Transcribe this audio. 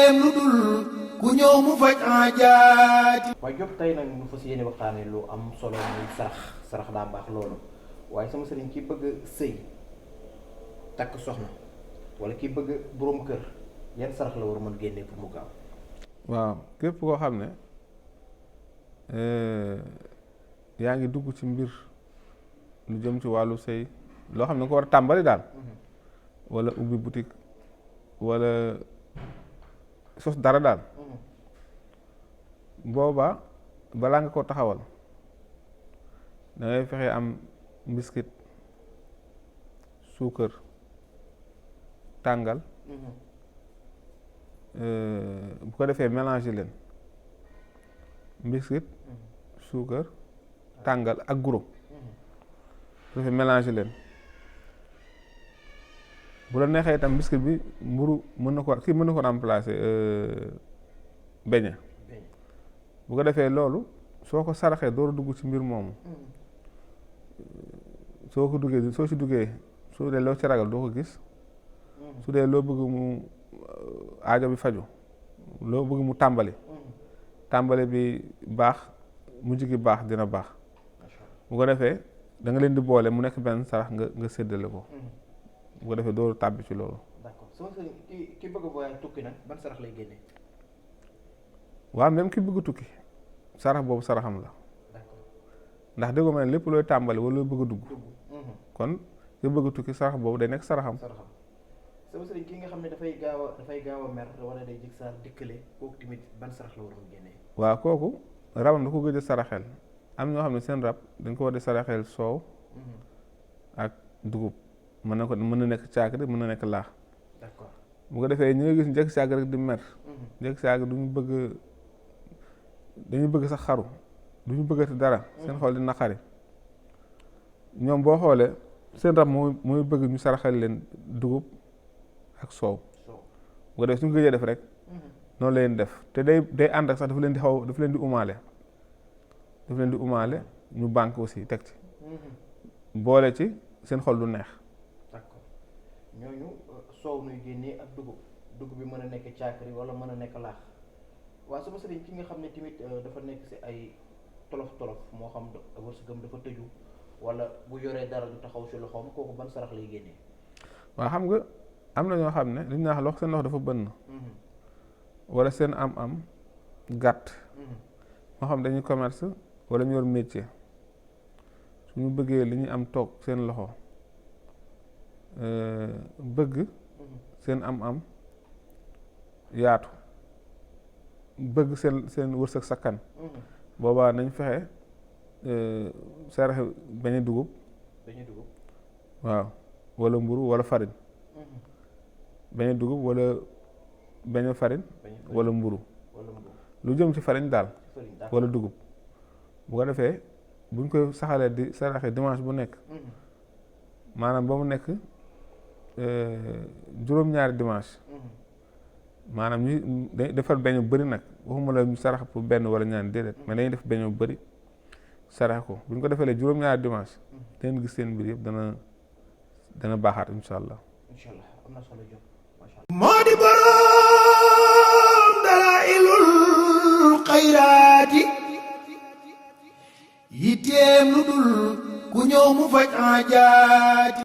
yitteem lu dul ku ñëw mu faj aajaati. waaye Diop tey nag ñu fas yéene waxtaanee lu am solo muy sarax daa baax loolu waaye sama sëriñ ki bëgg sëy takk soxna wala ki bëgg boroom kër yan sarax la war a mën génnee pour mu gaaw. waaw képp koo xam ne yaa ngi dugg ci mbir lu jëm ci wàllu sëy loo xam ne ko war a tàmbali daal wala ubbi boutique wala sos dara daal booba balaa nga ko taxawal da ngay fexe am mbiskit suukar tàngal bu ko defee mélanger leen mbiskit suukar tàngal ak guro bu defee mélanger leen bu la neexee itam biscuit bi mburu mën na ko remplacer beñe bu ko defee loolu soo ko saraxee door a dugg ci mbir moomu soo ci duggee su dee loo ci ragal doo ko gis su dee loo bëgg mu aajo bi faju loo bëgg mu tàmbali bi baax mujj gi baax dina baax bu ko defee da nga leen di boole mu nekk benn sarax nga séddale ko bu ko defee dooru tàbbi ci loolu. d'accord sama sëriñ ki bëgg a voyage tukki nag ban sarax lay génne. waaw même ki bëgg tukki sarax boobu saraxam la. d'accord ndax déggoo ma ne lépp looy tàmbali wala looy bëgg a dugg. kon ki bëgg a tukki sarax boobu day nekk saraxam. sama sëriñ ki nga xam ne dafay gaaw a mer wala day jig saa dikkale kooku tamit ban sarax la war a génne. waaw kooku rabam da ko gëj a saraxel am ñoo xam ne seen rab dañ ko war di saraxel soow ak dugub. mën na nekk caakri mën na nekk laax. d'accord bu ko defee ñu nga gis njëkk saag rek di mer. njëkk saag dañu bëgg sax xaru duñu bëggati dara. seen xol di naqari ñoom boo xoolee seen rab mooy bëgg ñu saraxal leen dugub ak soow. bu ko defee suñu gëjee def rek. noonu la leen def te day ànd ak sax dafa leen di umaale ñu banque aussi teg ci. boole ci seen xol du neex. ñooñu soow nuy génnee ak dugub bi mën a nekk caakri wala mën a nekk laax waaw sama sëriñ ki nga xam ne tamit dafa nekk ci ay tolof moo xam wërsëgam dafa tëju wala bu yoree dara du taxaw ci loxoom kooku ban sarax lay génnee. waaw xam nga am na ñoo xam ne li ñu naan loxo seen loxo dafa bënn wala seen am gàtt moo xam dañuy commerce wala ñu yor métier suñu bëggee li ñuy am toog seen loxo bëgg seen am yaatu bëgg seen wërsëg sakkan boobaa nañ fexe saraxe beñe dugub waaw wala mburu wala farine beñe dugub wala beñe farine wala mburu lu jëm ci farine daal wala dugub bu ko defee buñ koy saxalee di saraxe dimanche bu nekk maanaam ba mu nekk juróom-ñaari dimanche maanaam ñu defar beño bëri nag waxuma la ñu sarax pour benn wala ñaari déedéet mais dañuy def beño bëri sarax ko bu ñu ko defalee juróom-ñaari dimanche dangeen gis seen mbir yëpp dana baaxaat insha allah. am na solo Diop macha allah. moo di boroom dalaa'ilul xayraati yitteem lu dul ku ñëw mu faj aajaati.